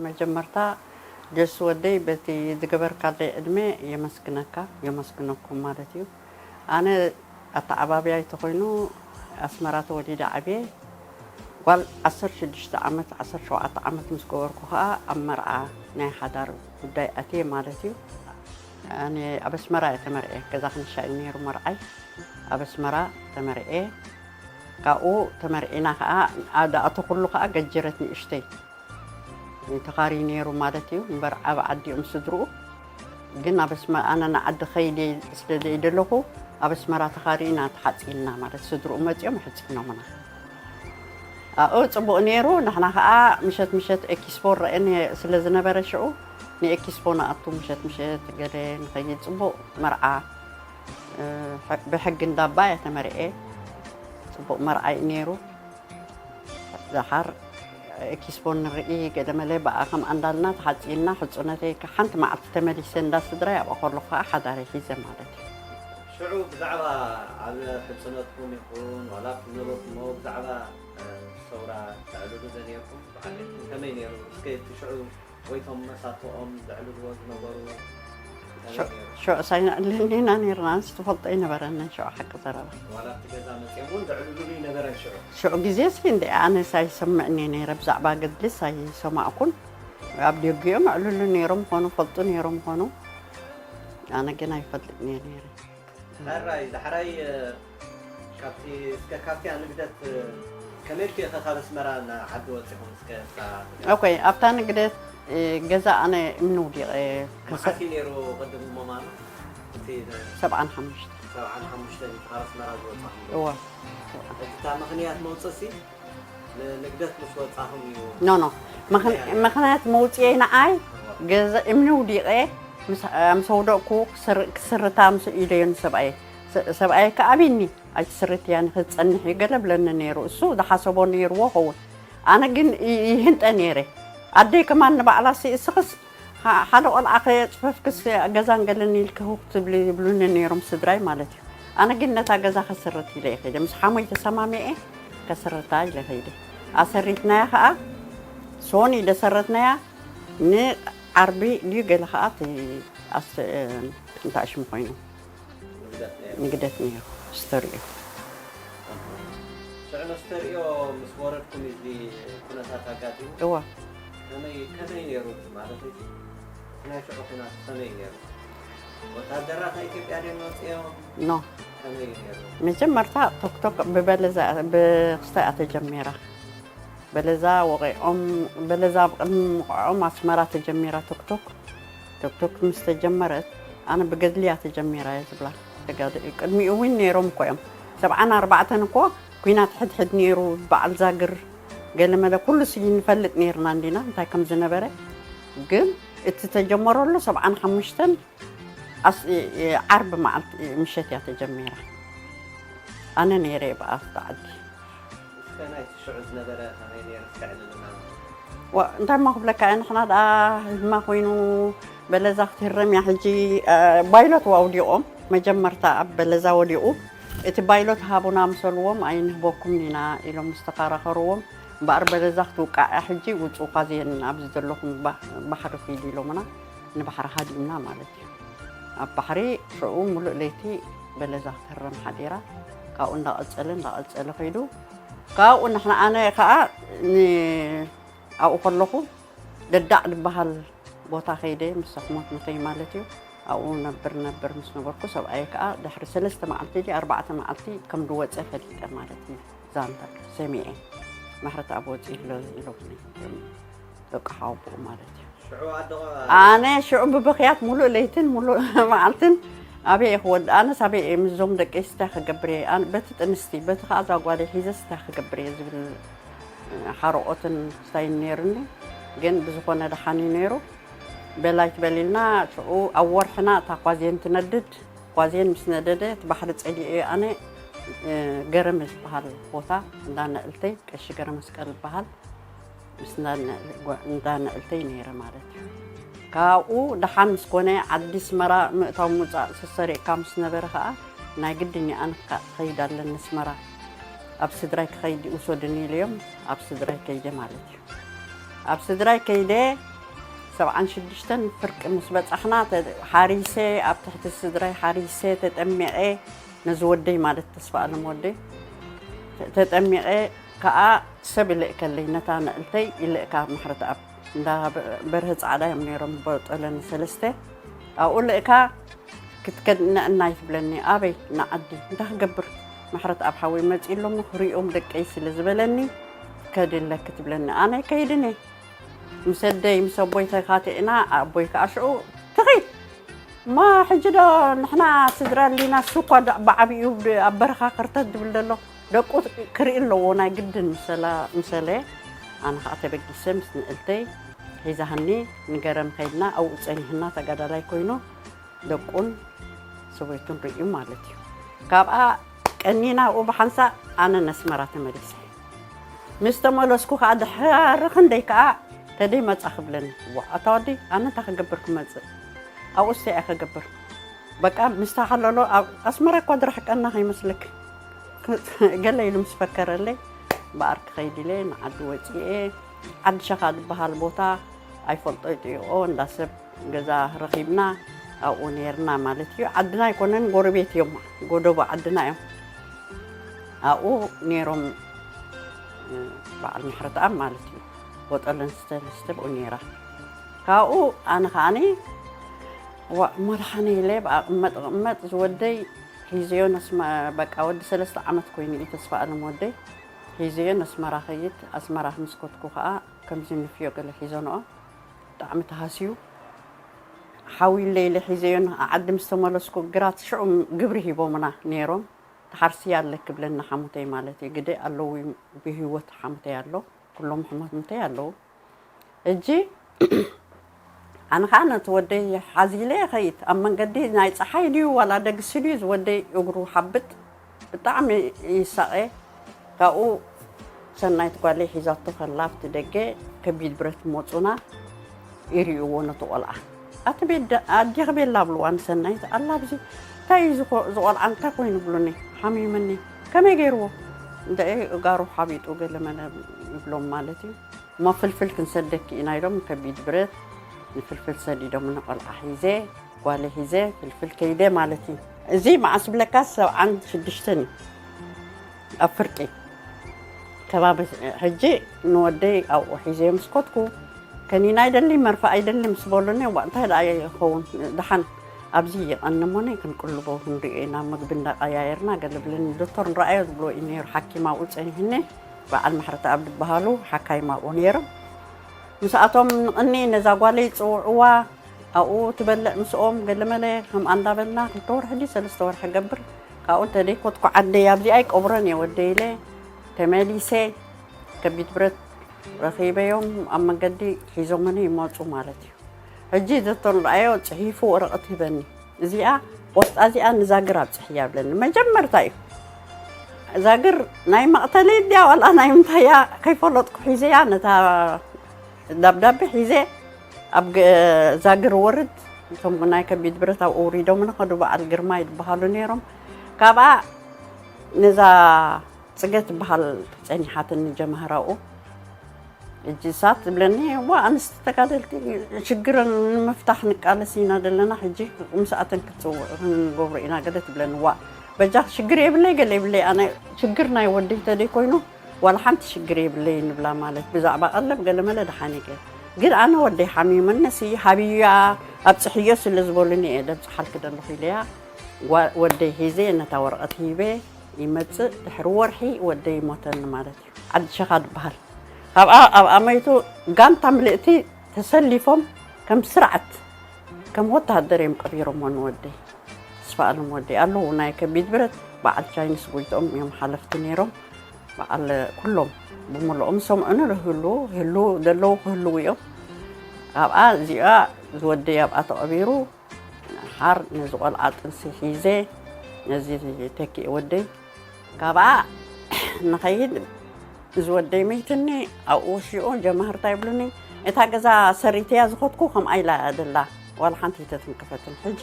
መጀመርታ ጀሱ ወደይ በቲ ዝገበርካለይ ዕድመ የመስግነካ፣ የመስግነኩም ማለት እዩ። ኣነ ኣተዓባብያይ ተኾይኑ ኣስመራ ተወሊደ ዓብየ። ጓል ዓሰርተ ሽዱሽተ ዓመት፣ ዓሰርተ ሸውዓተ ዓመት ምስ ገበርኩ ኸኣ ኣብ መርዓ ናይ ሓዳር ጉዳይ ኣትየ ማለት እዩ። ኣነ ኣብ ኣስመራ እየ ተመርዕየ። ገዛ ክንሻ እዩ ነይሩ መርዓይ። ኣብ ኣስመራ ተመርዕየ። ካብኡ ተመርዒና ኸኣ፣ ኣ-፣ ዝኣተኹሉ ኸኣ ገጀረት ንእሽተይ ተኻርዩ ነይሩ ማለት እዩ። እምበር ዓብ ዓዲ እዮም ስድርኡ። ግን ኣብ ኣስመ-፣ ኣነ ንዓዲ ኸይደ ስለ ዘይደለኹ፣ ኣብ ኣስመራ ተኻሪና ተሓጺንና ማለት ስድርኡ መጺኦም ኣሕጺኖምና። ኣብኡ ጽቡቕ ነይሩ። ንሕና ኸኣ ምሸት ምሸት ኤኪስፖ ረአ ነ-፣ ስለ ዝነበረ ሽዑ ንኤኪስፖ ንኣቱ ምሸት ምሸት ገለ ንኸይድ ጽቡቕ መርዓ፣ እ፣ ሐ-፣ ብሕጊ እንዳባ እየ ተመርዔ። ጽቡቕ መርዓ እዩ ነይሩ። ደሓር ኤኪስፖ ንርኢ ገለ መለ ብኣ ከምኣ እንዳልና ተሓጺንና ሕጹነተይ ከ-፣ ሓንቲ መዓልቲ ተመሊሰ እንዳ ስድራይ ኣብኣ ከለኹ ኸኣ ሓዳረይ ሒዘ ማለት እዩ። ሽዑ ብዛዕባ ኣብ ሕጽነትኩም ይኹን ዋላ ኣብቲ ዝነበርኩሞ ብዛዕባ፣ እ፣ ሰውራ ተዕልሉ ዶ ነይርኩም? ብዓሌትኩም ከመይ ነይሩ? እስከ እቲ ሽዑ ወይ እቶም መሳትኦም ዘዕልልዎ ዝነበሩ ከመይ ሽዑ ነይሩ? ሽዑ ሳይነዕልል ኢና ነይርና፣ ንስ ትፈልጦ ኣይነበረንን ሽዑ ሓቂ ዘረባ። ዋላ ኣብቲ ገዛ መጺኦም እውን ዘዕልልሉ ይነበረን ሽዑ? ሽዑ ግዜ ሲ እንደ ኣነስ ኣይሰምዕን እየ ነይረ፣ ብዛዕባ ገድልስ ኣይሰማዕኩን። ኣብ ደጊኦም ኣዕልሉ ነይሮም ኾኑ፣ ፈልጡ ነይሮም ኾኑ፣ ኣነ ግን ኣይፈልጥን እየ ነይረ። ሕራይ፣ ዳሕራይ፣ እ፣ ካብቲ፣ እስከ ካብቲኣ ንግደት፣ እ፣ ከመይ ኢልኪ ኢኺ ካብ ኣስመራ ንዓዲ ወጺኹም? እስከ እታ ንግደት። ኦኬ፣ ኣብታ ንግደት፣ እ፣ ገዛ ኣነ እምኒ ውዲቐ ከሰ- መዓስ እዩ ነይሩ ቅድም ምዃኑ? እቲ ን- ሰብዓን ሓሙሽተ። ሰብዓን ሓሙሽተን እዩ ካብ ኣስመራ ዝወጻኹም? እወ። እቲ እታ ምኽንያት መውጽእሲ ንንግደት ምስ ወጻኹም እዩ? ኖ፣ ኖ። ምኽን-፣ ምኽንያት? ምኽንያት መውጽኤ ንዓይ እወ። ገዛ እምኒ ውዲቐ ምስ፣ ምስ ኣውደቕኩ ክስር-፣ ክስርታ ምስ ኢለዮ ንሰብኣየ። ሰ-፣ ሰብኣየ ከኣ ኣቢኒ፣ ኣይትስርትያን፣ ክትጸንሕ እዩ ገለ ብለኒ ነይሩ። እሱ ዝሓሰቦ ነይርዎ ኸውን። ኣነ ግን ይ-፣ ይህንጠ ነይረ። ኣደይ ከማን ንባዕላሲ እስኽስ ሓ-፣ ሓደ ቆልዓ ከየጽፈፍክስ ገዛን ገለን ኢልኪ ህው ክትብሊ ይብሉኒ ነይሮም ስድራይ ማለት እዩ። ኣነ ግን ነታ ገዛ ከስርት ኢለ እየ ከይደ። ምስ ሓሞይ ተሰማሚዐ ከስርታ ኢለ ከይደ። ኣሰሪትናያ ኸኣ ሶኒ ደሰረትናያ ንዓርቢ ድዩ ገለ ኸኣ እቲ ኣስ-፣ እንታይ ሽሙ ኮይኑ? ንግደት ነይሩ። ንግደት ነይሩ፣ ስተርእዮ። ኣሃ። ሽዑ ንስተርእዮ ምስ ወረድኩም እዚ ኩነታት ኣጋጢሙ? እወ። ከመይ፣ ከመይ ነይሩ ማለት እዩ? ናይ ሽዑ ኩናት ከመይ ነይሩ? ወታደራት ናይ ኢትዮጵያ ድዮም መጺኦም? ኖ። ከመይ ነይሩ? መጀመርታ ቶክቶክ ብበለዛ፣ ብክስታይ እያ ተጀሚራ። በለዛ ወቒዖም፣ በለዛ ኣብ ቅድሚ ምውቕዖም ኣስመራ ተጀሚራ ቶክቶክ። ቶክቶክ ምስ ተጀመረት፣ ኣነ ብገድሊ እያ ተጀሚራ እየ ዝብላ። ተጋደ-፣ ቅድሚኡ እውን ነይሮም እኮ እዮም። ሰብዓን ኣርባዕተን እኮ ኲናት ሕድሕድ ነይሩ፣ በዓል ዛግር፣ ገለመለ፣ ኩሉ ሲ ንፈልጥ ነይርና እንዲና፣ እንታይ ከም ዝነበረ። ግን እቲ ተጀመረሉ ሰብዓን ሓሙሽተን ኣስ-፣ እ-፣ እ-፣ ዓርቢ መዓልቲ፣ እ፣ ምሸት እያ ተጀሚራ። ኣነ ነይረ እየ ብኣፍቲ ዓዲ። እስከ ናይቲ ሽዑ ዝነበረ ከመይ ነይሩ? እስከ ዕልልና። ዋ፣ እንታይ እሞ ክብለካ እየ፣ ንሕና ደኣ ህድማ ኮይኑ በለዛ ክትህረም እያ ሕጂ፣ እ፣ ባይሎት ኣውዲቖም። መጀመርታ ኣብ በለዛ ወዲቑ። እቲ ባይሎት ሃቡና ምሰልዎም፣ ኣይንህበኩም ኢና ኢሎም ምስ ተኸራኸርዎም፣ እምበኣር በለዛ ክትውቃዕ እያ ሕጂ፣ ውጹ ኳዝየን ኣብዚ ዘለኹም ባ-፣ ባሕሪ ኪዱ ኢሎምና፣ ንባሕሪ ሃዲምና ማለት እዩ። ኣብ ባሕሪ ሽዑ ሙሉእ ለይቲ በለዛ ክትህረም ሓዲራ፣ ካብኡ እንዳቐጸለ፣ እንዳቐጸለ ከይዱ፣ ካብኡ ንሕና፣ ኣነ ኸኣ ን-፣ ኣብኡ ከለኹ ደዳዕ ዝበሃል ቦታ ከይደ፣ ምስ ሰኽሞት ምኸይ ማለት እዩ። ኣብኡ ነብር ነብር ምስ ነበርኩ፣ ሰብኣየ ከኣ ድሕሪ ሰለስተ መዓልቲ ድዩ ኣርባዕተ መዓልቲ ከም ዝወጸ ፈሊጠ ማለት እዩ። ዛንታ ሰሚዐ፣ ማሕረት ኣብ ወጺኡ ኣሎ ኢሎምኒ፣ ደቂ ሓወቦኡ ማለት እዩ። ሽዑ ኣደቐ ኣነ ሽዑ ብብኽያት ሙሉእ ለይትን ሙሉእ መዓልትን ኣበይ እየ ክወድእ? ኣነስ ኣበይ እየ ምስዞም ደቀይስ እንታይ ክገብር እየ? ኣነ በቲ ጥንስቲ፣ በቲ ከኣ እዛ ጓለይ ሒዘስ እንታይ ክገብር እየ ዝብል ሓረቆትን ክስታይን ነይሩኒ። ግን ብዝኾነ ደሓን እዩ ነይሩ። በል ኣይትበል ኢልና፣ ሽዑ ኣብ ወርሕና እታ ኳዝየን ትነድድ። ኳዝየን ምስ ነደደ፣ እቲ ባሕሪ ጸሊኤዮ ኣነ፣ እ፣ ገረመ ዝበሃል ቦታ፣ እንዳ ነዕልተይ፣ ቀሺ ገረመስቀል ዝበሃል፣ ምስ እንዳ ነ-፣ ጓ-፣ እንዳ ነዕልተይ ነይረ ማለት እዩ። ካብኡ ደሓን ምስ ኮነ፣ ዓዲ ኣስመራ ምእታው ምውጻእ ሰሰሪቕካ ምስ ነበረ ከኣ፣ ናይ ግድን ኣነ ክኸ-፣ ክኸይድ ኣለኒ ኣስመራ። ኣብ ስድራይ ክኸይድ ውሰዱኒ ኢለዮም፣ ኣብ ስድራይ ከይደ ማለት እዩ። ኣብ ስድራይ ከይደ፣ ሰብዓን ሽዱሽተን ፍርቂ ምስ በጻሕና፣ ተ-፣ ሓሪሰ፣ ኣብ ትሕቲ ስድራይ ሓሪሰ፣ ተጠሚቐ፣ ነዚ ወደይ ማለት ተስፋ ኣለም ወደይ፣ ተ-፣ ተጠሚቐ ከኣ ሰብ ይልእከለይ፣ ነታ ንእልተይ ይልእካ ኣብ ማሕረተኣብ። እንዳ በ-፣ በርሀ ጻዕዳ እዮም ነይሮም፣ ቦጠለን ሰለስተ። ኣብኡ ልእካ ክትከድ ንዕናይ ትብለኒ። ኣበይ? ንዓዲ። እንታይ ክገብር? ማሕረተኣብ ሓወይ መጺኡ ኣሎ እሞ ክሪኦም ደቀይ ስለ ዝበለኒ፣ ከዲ ኣለኪ ትብለኒ። ኣነ ከይድን እየ። ምስ ኣደይ ምስ ኣቦይ ተኻቲዕና፣ ኣቦይ ከኣ ሽዑ ትኺድ። እሞ ሕጂ ዶ ንሕና ስድራ ኣሊና፣ እሱ እኳ ዶ ብዓቢኡ ብ-፣ ኣብ በረኻ ከርተት ዝብል ዘሎ፣ ደቁ ክርኢ ኣለዎ፣ ናይ ግድን ምሰላ-፣ ምሰለ። ኣነ ከኣ ተበጊሰ ምስ ንእልተይ ሒዛህኒ ንገረም ከይድና፣ ኣብኡ ጸኒሕና፣ ተጋዳላይ ኮይኑ ደቁን ሰበይቱን ርእዩ ማለት እዩ። ካብኣ ቀኒና ኣብኡ ብሓንሳእ ኣነ ነስመራ ተመሊሰ። ምስ ተመለስኩ ከኣ ድሕሪ ክንደይ ከኣ ተደይ መጻ ክብለኒ። ዋ፣ ኣታ ወዲ፣ ኣነ እንታይ ክገብር ክመጽእ? ኣብኡ እስተ እየ ክገብር። በቃ፣ ምስታ ከለሎ ኣብ ኣስመራ እኳ ዝረሕቀና ከይመስለኪ። ገለ ኢሉ ምስ ፈከረለይ፣ ብኣር ክኸይድ ኢለ ንዓዲ ወጺኤ። ዓዲ ሸኻ ዝበሃል ቦታ ኣይፈልጦ ይጥይቆ፣ እንዳ ሰብ ገዛ ረኺብና ኣብኡ ነይርና ማለት እዩ። ዓድና ኣይኮነን፣ ጎረቤት እዮም፣ ጎደቦ ዓድና እዮም። ኣብኡ ነይሮም፣ እ፣ በዓል ምሕረተኣብ ማለት እዩ። ቦጠለን ስተልስተ ብኡ ነይራ። ካብኡ ኣነ ከዓኒ፣ ዋ፣ መድሓኒ ኢለ ብኣ ቅመጥ ቅመጥ ዝወደይ ሒዘዮ ነስመ-፣ በቃ ወዲ ሰለስተ ዓመት ኮይኑ እዩ ተስፋ ኣለም ወደይ። ሒዘዮ ነስመራ ኸይድ፣ ኣስመራ ምስ ከድኩ ከኣ ከምዚ ንፍዮ ገለ ሒዘንኦ። ብጣዕሚ ተሃስዩ። ሓዊ ኢለ ኢለ ሒዘዮ ንዓዲ ምስ ተመለስኩ ግራት ሽዑ ግብሪ ሂቦምና ነይሮም። ትሓርስያ ኣለኪ ብለኒ ሓሙተይ ማለት እዩ። ግደ ኣለዉ ብህይወት ሓሙተይ ኣሎ። ኩሎም ሕሙተይ ኣለዉ። እጂ ኣነ ኸዓ ነቲ ወደይ ሓዚለ ይኸይድ። ኣብ መንገዲ ናይ ጸሓይ ድዩ ዋላ ደግሲ ድዩ ዝወደይ እግሩ ሓብጥ ብጣዕሚ ይሳቐ። ካብኡ ሰናይት ጓለይ ሒዛቶ ከላ ኣብቲ ደገ ከቢድ ብረት መጹና ይርእይዎ ነቲ ቆልዓ። ኣቲ ቤት ደ-፣ ኣዴኺ ቤላ ብልዋ ንሰናይት፣ ኣላ ኣብዚ እንታይ እዩ ዝኮ-፣ ዝቆልዓ እንታይ ኮይኑ ብሉኒ፣ ሓሚሙኒ። ከመይ ገይርዎ? እንተ እጋሩ ሓቢጡ ገለ መለ ይብሎም ማለት እዩ። እሞ ፍልፍል ክንሰደኪ ኢና ኢሎም ከቢድ ብረት ንፍልፍል ሰዲዶም፣ ንቆልዓ ሒዘ፣ ጓለይ ሒዘ፣ ፍልፍል ከይደ ማለት እዩ። እዚ መዓስ ብለካ ሰብዓን ሽዱሽተን እዩ። ኣብ ፍርቂ ከባቢ ሕጂ ንወደይ ኣብኡ ሒዘዮ ምስ ከድኩ፣ ከኒና ኣይደሊ፣ መርፈእ ኣይደሊ ምስ በሉኒ፣ እዋ እንታይ ደኣ ይኸውን፣ ደሓን ኣብዚ ይቐኒ እሞኒ ክንቅልቦ ክንሪኦ ኢና፣ ምግቢ እንዳቀያየርና ገለ ብለኒ፣ ዶክተር ንረኣዮ ዝብልዎ እዩ ነይሩ፣ ሓኪም ኣብኡ ጸኒሕኒ፣ በዓል ምሕረተኣብ ዝበሃሉ ሓካይም ኣብኡ ነይሮም። ምስኣቶም ንቕኒ ነዛ ጓለይ ይጽውዕዋ፣ ኣብኡ ትበልዕ ምስኦም ገለመለ፣ ከምኣ እንዳበልና ክልተ ወርሒ ድዩ ሰለስተ ወርሒ ገብር። ካብኡ እንተ ደይኮትኩ ዓደይ ኣብዚኣ ይቀብሮን እየ ወደይ ኢለ ተመሊሰ። ከቢድ ብረት ረኺበዮም ኣብ መንገዲ ሒዞምኒ ይመጹ ማለት እዩ። ሕጂ ዶክተር ንረኣዮ ጽሒፉ ወረቐት ሂበኒ። እዚኣ፣ ቆስጣ እዚኣ ንዛግር ኣብጽሕያ ብለኒ። መጀመርታ እዩ። ዛግር ናይ መቕተሊ ድያ ዋላ ናይ ምንታይ እያ ከይፈለጥኩ ሒዘያ፣ ነታ ደብዳቤ ሒዘ ኣብ ገ-፣ ዛግር ወርድ፣ እቶም ናይ ከቢድ ብረት ኣብኡ ውሪዶም ንኸዱ በዓል ግርማይ ዝበሃሉ ነይሮም። ካብኣ ነዛ ጽገ ትበሃል ጸኒሓትኒ ጀማህራኡ። ሕጂ እሳ ትብለኒ፣ "እዋ፣ ኣንስቲ ተጋደልቲ ሽግረን ንምፍታሕ ንቃለስ ኢና ዘለና፣ ሕጂ ቁምሳዕተን ክትጽውዕ ክንገብሮ ኢና" ገለ ትብለኒ። "እዋ፣ በጃ ሽግር የብለይ፣ ገለ የብለይ፣ ኣነ ሽግር ናይ ወደይ ተደይ ኮይኑ፣ ዋላ ሓንቲ ሽግር የብለይ" ንብላ፣ ማለት ብዛዕባ ቀለብ ገለ መለ ደሓን እየ ገለ። ግን ኣነ ወደይ ሓሚሙኒ ሲ ሃብያ ኣብጽሕዮ ስለ ዝበሉኒ እየ ደብጽሓልኪ ዘለኹ ኢለያ። ጓ-፣ ወደይ ሒዘ ነታ ወረቐት ሂበ ይመጽእ፣ ድሕሪ ወርሒ ወደይ ይሞተኒ ማለት እዩ። ዓዲ ሸኻ ዝበሃል። ካብኣ፣ ኣብኣ መይቱ ጋንታ ምልእቲ ተሰሊፎም ከም ስርዓት፣ ከም ወተሃደር እዮም ቀቢሮሞ ንወደይ። ተስፋ ኣለም ወደይ ኣለዉ፣ ናይ ከቢድ ብረት በዓል ቻይኒስ ጎይትኦም እዮም ሓለፍቲ ነይሮም። በዓል ኩሎም ብምልኦም ዝሰምዑኒ ርህሉ፣ ህሉ ዘለዉ ክህልዉ እዮም። ኣብኣ እዚኣ ዝወደይ ኣብኣ ተቐቢሩ፣ ሓር ነዚ ቆልዓ ጥንሲ ሒዘ፣ ነዚ ተኪኤ ወደይ፣ ካብኣ ንኸይድ እዚ ወደይ መይትኒ፣ ኣብኡ ወሺኡ ጀማህርታ ይብሉኒ። እታ ገዛ ሰሪተያ ዝኸድኩ ከምኣ ኢላ ደላ፣ ዋላ ሓንቲ ኣይተተንከፈትን። ሕጂ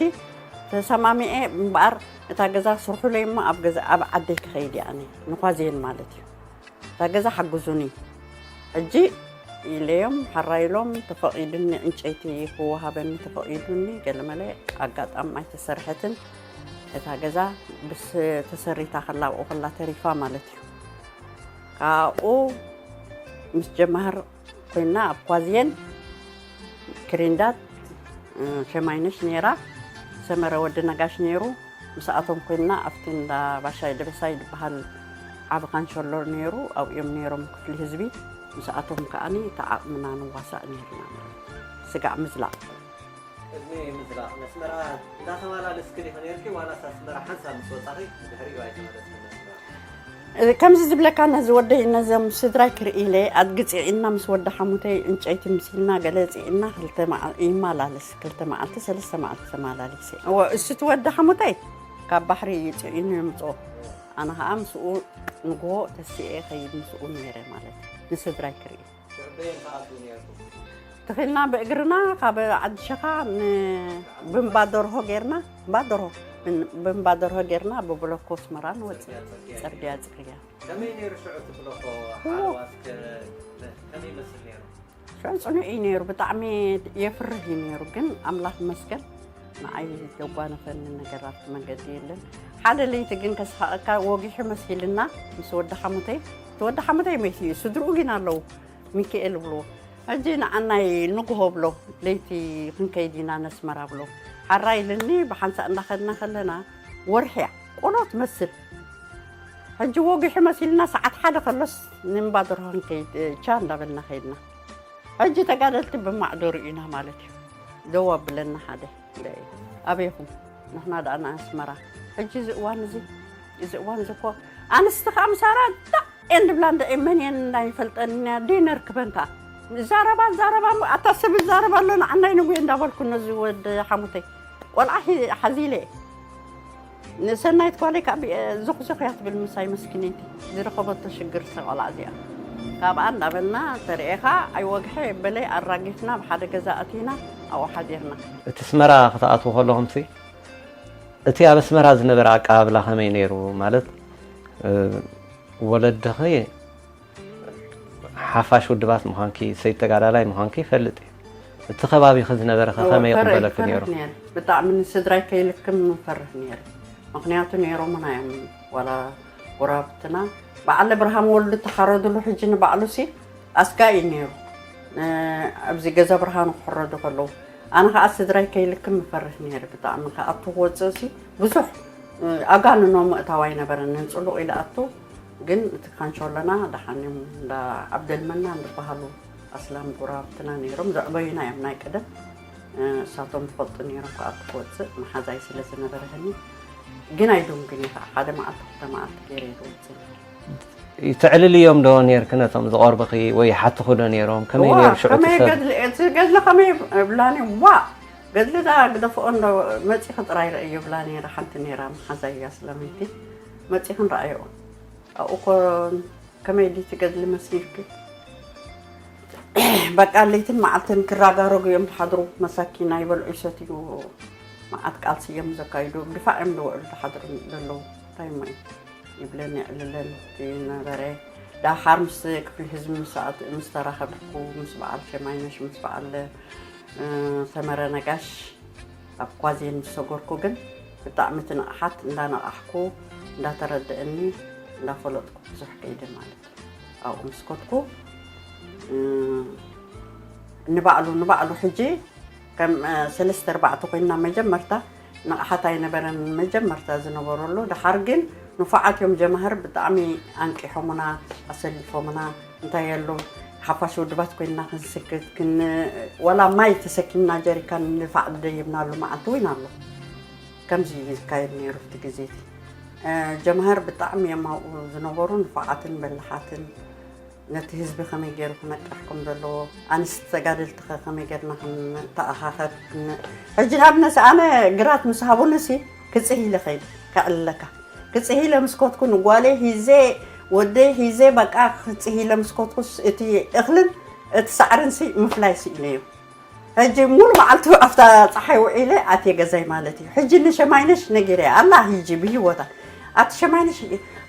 ተሰማሚዐ እምበኣር፣ እታ ገዛ ስርሑለይ እሞ ኣብ ገዛ፣ ኣብ ዓደይ ክኸይድ እየ ኣነ፣ ንኳዜን ማለት እዩ። እታ ገዛ ሓግዙኒ። ሕጂ ኢለዮም፣ ሓራይ ኢሎም፣ ተፈቒዱኒ፣ ዕንጨይቲ ክወሃበኒ ተፈቒዱኒ፣ ገለመለ ኣጋጣሚ ኣይተሰርሐትን። እታ ገዛ ብስ ተሰሪታ ከላ ኣብኡ ከላ ተሪፋ ማለት እዩ። ካብኡ ምስ ጀማህር ኮይና ኣብ ኳዝየን ክሪንዳት፣ እ፣ ሸማይነሽ ነይራ፣ ሰመረ ወዲ ነጋሽ ነይሩ። ምስኣቶም ኮይና ኣብቲ እንዳ ባሻይ ደበሳይ ዝበሃል ዓቢ ካንሸሎ ነይሩ፣ ኣብኡ እዮም ነይሮም ክፍሊ ህዝቢ። ምስኣቶም ከኣኒ ተዓቕምና ንዋሳእ ነይርና ማለት እዩ። ስጋዕ ምዝላቕ። ቅድሚ ምዝላቕ ነስመራ እንዳተመላለስኪ ዲኺ ነይርኪ ዋላስ ኣስመራ ሓንሳብ ምስ ወጻኺ ድሕሪኡ ኣይተመለስክን ነስመራ? እ፣ ከምዚ ዝብለካ ነዚ ወደይ ነዞም ስድራይ ክርኢ ኢለ ኣድግጺዕና ምስ ወዲ ሓሙተይ ዕንጨይቲ ምሲልና ገለ ጽዒና ክልተ መዓ-፣ ይመላለስ፣ ክልተ መዓልቲ ሰለስተ መዓልቲ ተመላሊሰ። እወ፣ እሱ እቲ ወዲ ሓሙተይ ካብ ባሕሪ እዩ ጽዒኑ የምጽኦ። ኣነ ኸኣ ምስኡ ንግሆ ተሲኤ ኸይድ ምስኡ ነይረ ማለት እዩ። ንስድራይ ክርኢ። ሽዑ በየን ትኣትዉ ነይርኩም? ተኺልና ብእግርና ካብ ዓዲ ሸኻ ን-፣ ብምባ ደርሆ ጌርና፣ እምባ ደርሆ፣ ን-፣ ብምባ ደርሆ ጌርና ብብሎኮ ኣስመራ ንወጽእ። ጽርግያ፣ ጽርግያ። ጽርግያ። ከመይ ነይሩ ሽዑ እቲ ብሎኮ? እዎ። ሓለዋስ ከ-፣ ከመይ ይመስል ነይሩ? ሽዑ ጽኑዕ እዩ ነይሩ፣ ብጣዕሚ የፍርህ እዩ ነይሩ፣ ግን ኣምላኽ ይመስገን ንዓይ ዘጓነፈኒ ነገር ኣብቲ መንገዲ የለን። ሓደ ለይቲ ግን ከስሓቐካ ወጊሑ መሲልና ምስ ወዲ ሓሙተይ፣ እቲ ወዲ ሓሙተይ መይቱ እዩ፣ ስድርኡ ግን ኣለዉ፣ ሚካኤል ብልዎ። ሕጂ ንዓናይ ንግሆ ብሎ፣ ለይቲ ክንከይድ ኢና ነስመራ ብሎ። ሓራ ኢልኒ፣ ብሓንሳእ እንዳኸድና ከለና ወርሒ እያ፣ ቆሎ ትመስል። ሕጂ ወጊሑ መሲልና ሰዓት ሓደ ከሎስ ንእምባ ደርሆ ክንከይድ፣ ቻ እንዳበልና ከይድና። ሕጂ ተጋደልቲ ብማዕዶ ርኢና ማለት እዩ። ደው ኣብለና ሓደ፣ እንደ ኣበይኹም? ንሕና ደኣ ንኣስመራ። ሕጂ እዚ እዋን እዚ፣ እዚ እዋን እዚ እኮ ኣንስቲ ከኣ ምሳና ዳእ እየን ዝብላ፣ እንደ መን እየን እንዳይፈልጠን እኒኣ፣ ደይ ነርክበን ከኣ። ዛረባ፣ ዛረባ፣ ኣታ ሰብ ይዛረብ ኣሎ፣ ንዓናይ ንጉየ እንዳበልኩ ነዚ ወዲ ሓሙተይ። ቆልዓ ሒ-፣ ሓዚለ። ንሰናይት ጓለይ ካብ፣ እ፣ ዞኽ ዞኽ እያ ትብል ምሳይ መስኪነይቲ። ዝረኸበቶ ሽግር እዛ ቆልዓ እዚኣ። ካብኣ እንዳበልና ተሪኤኻ ኣይወግሐ በለ ኣራጊፍና ብሓደ ገዛ ኣቲና ኣብኡ ሓዲርና። እቲ ኣስመራ ክትኣትዉ ከለኹምሲ፣ እቲ ኣብ ኣስመራ ዝነበረ ኣቀባብላ ከመይ ነይሩ? ማለት፣ እ፣ ወለድኺ ሓፋሽ ውድባት ምዃንኪ፣ ሰይድ ተጋዳላይ ምዃንኪ ይፈልጥ እየ። እቲ ከባቢኺ ዝነበረ ኸ እወ፣ ከመይ ፈርህ፣ ይቕበለኪ ፈርህ ነይሩ? ነይረ። ብጣዕሚ ንስድራይ ከይልክም ንፈርህ ነይረ። ምኽንያቱ ነይሮምና እዮም፣ ዋላ ጎረባብትና። በዓል ኣብርሃም ወልዱ ተሓረድሉ ሕጂ ንባዕሉሲ ኣስጋኢ እዩ ነይሩ። እ፣ ኣብዚ ገዛ ብርሃኑ ክሕረዱ ከለዉ። ኣነ ኸዓ ስድራይ ከይልክም ንፈርህ ነይረ። ብጣዕሚ ክኣቱ ክወፅእሲ ብዙሕ፣ እ፣ ኣጋንኖ ምእታው ኣይነበረንን። ጽሉቕ ኢለ ኣቱ ግን እቲ ካንሾሎና ደሓን እዮም፣ እንዳ ዓብደልመናን ዝበሃሉ ኣስላም ጎረባብትና ነይሮም፣ ዘዕበዩና እዮም ናይ ቀደም። እ፣ እሳቶም ይፈልጡ ነይሮም፣ ክኣቱ ክወፅእ መሓዛይ ስለ ዝነበረ ህኒ። ግን ኣይደንጉን እየ ከዓ፣ ሓደ መዓልቲ ክልተ መዓልቲ ገይረ እየ ዝወፅእ። ተዕልልዮም ዶ ነይርኪ ነቶም ዝቐርቡኺ ወይ ይሓትኹ ዶ ነይሮም? ከመይ እዋ፣ ነይሩ ሽዑ እቲ ከመይ ሰብ? ገድሊ፣ እቲ ገድሊ ከመይ እብላኒ፣ ዋ፣ ገድሊ ዳ ግደፍኦ እንዶ መፂኺ ጥራይ ረእዮ እብላ ነይረ። ሓንቲ ነይራ መሓዛይ እያ ስለመይቲ፣ መፂኺ ንረኣዮ። ኣብኡ እኮ ከመይ ድዩ ትገድሊ መሲልኪ? በቃ ለይትን መዓልትን ክራጋረጉ እዮም ዝሓድሩ። መሳኪን ኣይበልዑ ይሰትዩ፣ መዓት ቃልሲ እዮም ዘካይዱ። ድፋዕ እዮም ዝውዕሉ ዝሓድሩ ዘለዉ። እንታይ እሞ እዩ ይብለኒ የዕልለኒ እቲ ነበረ። ዳሓር ምስ ክፍሊ ህዝቢ ምስ ኣት-፣ ምስ ተራኸብኩ፣ ምስ በዓል ሸማይነሽ፣ ምስ በዓል፣ እ፣ ሰመረ ነጋሽ፣ ኣብ ኳዜን ምስ ሰገርኩ ግን ብጣዕሚ እቲ ንቕሓት እንዳነቓሕኩ፣ እንዳተረደአኒ፣ እንዳፈለጥኩ ብዙሕ ከይደ ማለት እዩ። ኣብኡ ምስ ከድኩ፣ እ፣ ንባዕሉ፣ ንባዕሉ ሕጂ ከም፣ እ፣ ሰለስተ ኣርባዕተ ኮይንና መጀመርታ ንቕሓት ኣይነበረን መጀመርታ ዝነበረሉ። ደሓር ግን ንፉዓት እዮም ጀማህር ብጣዕሚ ኣንቂሖምና፣ ኣሰሊፎምና። እንታይ ኣሎ፣ ሓፋሽ ውድባት ኮይንና ክንስክት፣ ክን-፣ ዋላ ማይ ተሰኪምና ጀሪካን ንፋዕ ደይብናሉ መዓልቲ እውን ኣሎ። ከምዚ እዩ ዝካየድ ነይሩ ኣብቲ ግዜ እቲ። እ፣ ጀምሃር ብጣዕሚ እዮም ኣብኡ ዝነበሩ፣ ንፉዓትን በላሓትን። ነቲ ህዝቢ ከመይ ገይሩ ክነቅሕ ከም ዘለዎ፣ ኣንስቲ ተጋደልቲ ከ ከመይ ገይርና ክንተኣኻኸብ፣ ክን-፣ ሕጂ ንኣብነት ኣነ ግራት ምስ ሃቡንሲ ክጽህ ኢለ ከይደ፣ ከዕልለካ። ክጽህ ኢለ ምስ ከድኩ ንጓለይ ሂዘ፣ ወደይ ሂዘ፣ በቃ ክጽህ ኢለ ምስ ከድኩስ እቲ እኽልን እቲ ሳዕርንሲ ምፍላይ ስኢነዮ። ሕጂ ሙሉ መዓልቱ ኣብታ ጸሓይ ውዒለ ኣትየ ገዛይ ማለት እዩ። ሕጂ ንሸማይነሽ ነጊረያ ኣላ፣ ሂጂ ብህይወታ። ኣቲ ሸማይነሽ፣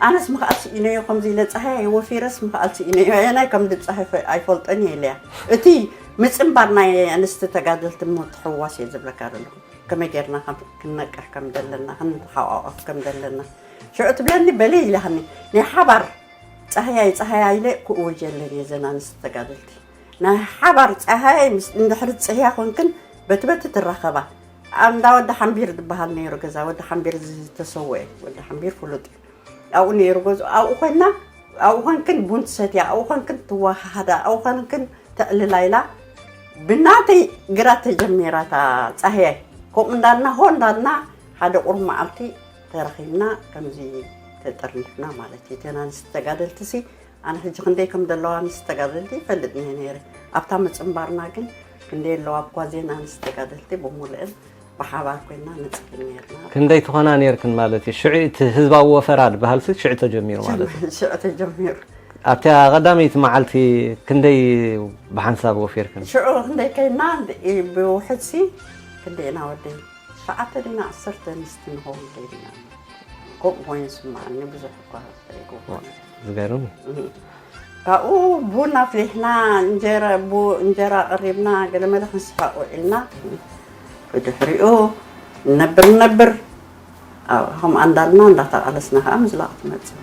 ኣነስ ምኽኣል ስኢነዮ፣ ከምዚ ኢለ ጸሃያይ ወፊረስ ምኽኣል ስኢነዮ። ኣየናይ ከም ድብጻሕ ኣይፈ-፣ ኣይፈልጦን እየ ኢለያ። እቲ ምጽንባር ናይ ኣንስቲ ተጋደልቲ ምትሕውዋስ እየ ዝብለካ ዘለኹ። ከመይ ጌርና ከም ክንነቅሕ ከም ዘለና፣ ክንተሓቋቆፍ ከም ዘለና። ሽዑ ትብለኒ፣ በሊ ኢላኽኒ። ናይ ሓባር ጸሃያይ፣ ጸሃያይ ኢለ ክእውጅ የለን እየ ዘን ኣንስቲ ተጋደልቲ። ናይ ሓባር ጸሃያይ ምስ እንድሕሪ ትጽህያ ኮንክን በቲ በቲ ትራኸባ። ኣብ እንዳ ወዲ ሓምቢር ዝበሃል ነይሩ ገዛ፣ ወዲ ሓምቢር ዝተሰወአ፣ ወዲ ሓምቢር ፍሉጥ እዩ። ኣብኡ ነይሩ ገዝኡ፣ ኣብኡ ኮይና፣ ኣብኡ ኮንክን ቡን ትሰትያ፣ ኣብኡ ኮንክን ትወሃሃዳ፣ ኣብኡ ኮንክን ተዕልላ ኢላ ብናተይ ግራት ተጀሚራ እታ ጻህያይ። ከምኡ እንዳልና ሆ እንዳልና ሓደ ቁሩብ መዓልቲ ተረኺብና ከምዚ ተጠርኒፍና ማለት እዩ። እተን ኣንስቲ ተጋደልቲ ሲ ኣነ ሕጂ ክንደይ ከም ዘለዋ ኣንስቲ ተጋደልቲ ይፈልጥ እየ ነይረ። ኣብታ ምጽንባርና ግን ክንደይ ኣለዋ እኳ ዜና ኣንስቲ ተጋደልቲ ብምሉእን ብሓባር ኮይና ንጽሊ ነይርና። ክንደይ ትኾና ነይርክን ማለት እዩ? ሽዑ እቲ ህዝባዊ ወፈራ ዝበሃል ሲ ሽዑ ተጀሚሩ ማለት እዩ? ሽዑ ተጀሚሩ። ኣብታ ቀዳመይቲ መዓልቲ ክንደይ ብሓንሳብ ወፊርክን? ሽዑ ክንደይ ከይና ብውሕድ ሲ ክንደይ ኢና ወደይ? ሸዓተ ዲና ዓሰርተ ኣንስቲ ንኸውን ደይና። ከምኡ ኮይኑ ይስምዓኒ፣ ብዙሕ እኳ ኣይገብሮን። ዝገርም እዩ። እህ። ካብኡ ቡን ኣፍሊሕና፣ እንጀራ፣ ቡ-፣ እንጀራ ቀሪብና፣ ገለመለ ክንስሕቕ ውዒልና። ብድሕሪኡ ንነብር ንነብር፣ ኣብ ከምኣ እንዳልና እንዳተቓለስና ከዓ ምዝላቕ ትመጽእ።